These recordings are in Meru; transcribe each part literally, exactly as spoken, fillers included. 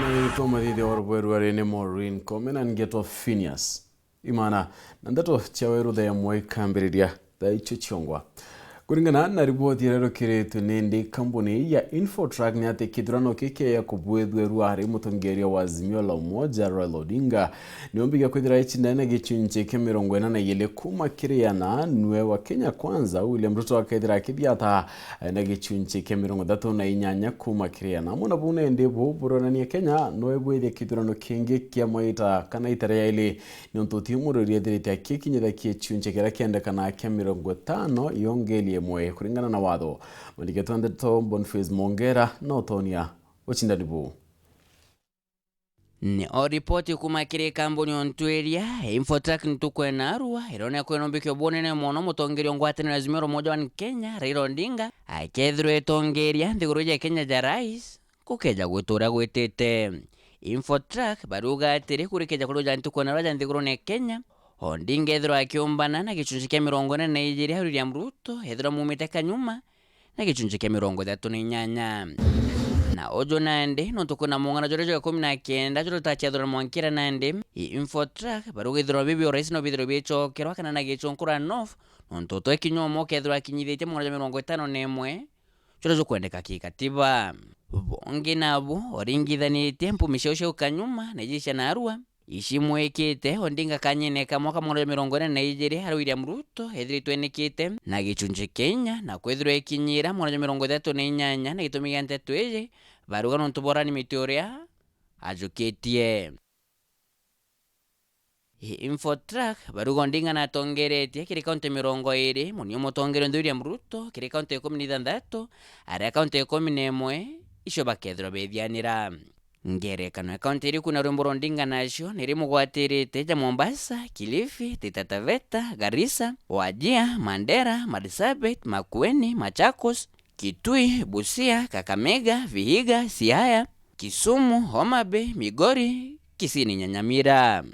Na ni twa mathithia wa rubweru ari ni Maureen Kome na ngetwa Phineas Imana, na ndeto cia weru thaa imwe ikambiriria thaa icio ciongwa. Kuringana na riboti iria rukiritwe ni ndi kambuni ya Infotrak, ni ati kithurano kiki ya kubwithwirua ari mutongeria wa Azimio la Umoja Raila Odinga niombigia kwithira icindane na gicunci kia mirongo ina na igiri kuma kiri ana, nwe wa Kenya Kwanza William Ruto akethira akithiata na gicunci kia mirongo ithatu na inyanya kuma kiri ana. Amwe na buu nendi buu buronania Kenya no ibwithie kithurano kingi kia maita kana ita ria ili, niuntu ti murori ethirite akikinyitha gicunci kiria kiendekana kia mirongo itano yongeli imwe kuringana na watho. Mwandiki wetu wa ndeto Boniface Mongera na utonia ucindani buu. Ni o ripoti kuma kiri kambuni ontwiria Infotrak ntuku ya naarua ironeka kwina umbikio bunene mono mutongeria wa ngwataniro ya Azimio la Umoja One Kenya Raila Odinga akethirwa etongeria nthiguru ja Kenya ja rais kukeja gwita uria gwitite. Infotrak bariuga atiri kurikeja kuri uja ntuku ya naarua ja nthigurune ya Kenya, Odinga ethirwa akiumbana na gicunci kia mirongo ina na ijiri a William Ruto ethirwa mumite kanyuma na gicunci kia mirongo ithatu na inyanya. Na uju nandi nontu kwina mung'ana juria jwa ikumi na kenda juria jutaciathurwa mwankira nandi, i Infotrak barugithirwa bibi o rais no bithirwe bicokerwa kana na gicunkura nof, nontu utwe kinya umwe ukethirwa akinyithitie mung'ana jwa mirongo itano na imwe juria jukwendeka kikatiba. Bungi nabu uringithanitie mpumi ciao cia ukanyuma na iji cia naarua, icimwikite Odinga kanyine ka mwaka mugana jwa mirongo ina na ijiri ari William Ruto ethiritwe enikite na gicunci kia inya na kwithirwa ikinyira mugana jwa mirongo ithatu na inyanya, na gitumi gia nteto iji baruga nontu bwa Rani Miti uria ajukitie. I Infotrak baruga Odinga natongeretie kiri kaunti mirongo iri, munio mutongeria nthi William Ruto kiri kaunti ikumi na ithanthatu, aria kaunti ikumi na imwe icio bakethirwa bethianira. Ngerekano ya kaunti iri kwina rwimbo rwa Odinga nacio niri mugwatirite ja Mombasa, Kilifi, Taita Taveta, Garissa, Wajir, Mandera, Marsabit, Makueni, Machakos, Kitui, Busia, Kakamega, Vihiga, Siaya, Kisumu, Homa Bay, Migori, Kisii na Nyamira.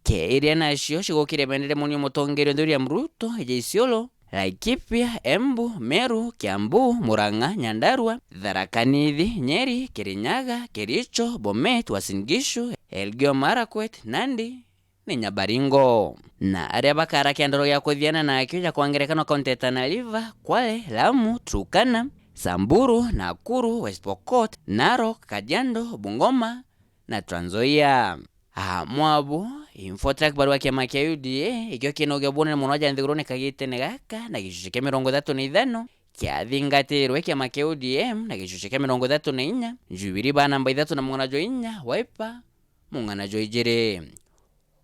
Keiria nacio cigukire bendere munio mutongeria nthi William Ruto, ija Isiolo, Laikipia, Embu, Meru, Kiambu, Murang'a, Nyandarua, Tharaka Nithi, Nyeri, Kirinyaga, Kericho, Bomet, Uasin Gishu, Elgeyo Marakwet, Nandi, ni Nyabaringo. Na aria bakara kiandoro gia kuthiana nakio ja kwa ngerekano kaunti ya Tana River, Kwale, Lamu, Turkana, Samburu, Nakuru, West Pokot, Narok, Kajiado, Bungoma, na Trans Nzoia. Amwe abo, Infotrak barua kiama kia U D A, ikio kina uge bunene mono ja nthigurune kagitene gaka, na gicunci kia mirongo ithatu na ithano, kiathingatirwe kiama kia O D M na gicunci kia mirongo ithatu na inya, Jubilee ba namba ithatu na mung'ana jwa inya, Wiper mung'ana jwa ijiri.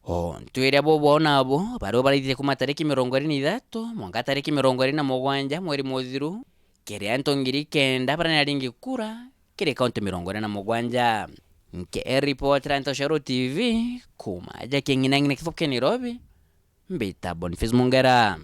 O ntwire bo bwao nabo bari baraithire kuma tariki mirongo iri na ithatu mwanka tariki mirongo iri na mugwanja mweri muthiru, kiri antu ngiri kenda baria ni aringi kura kiri kaunti mirongo iri na mugwanja. Nke ripotera Ntoshero T V kuma aja king'inang'ina kibo kia Nairobi, mbita Boniface Mungera.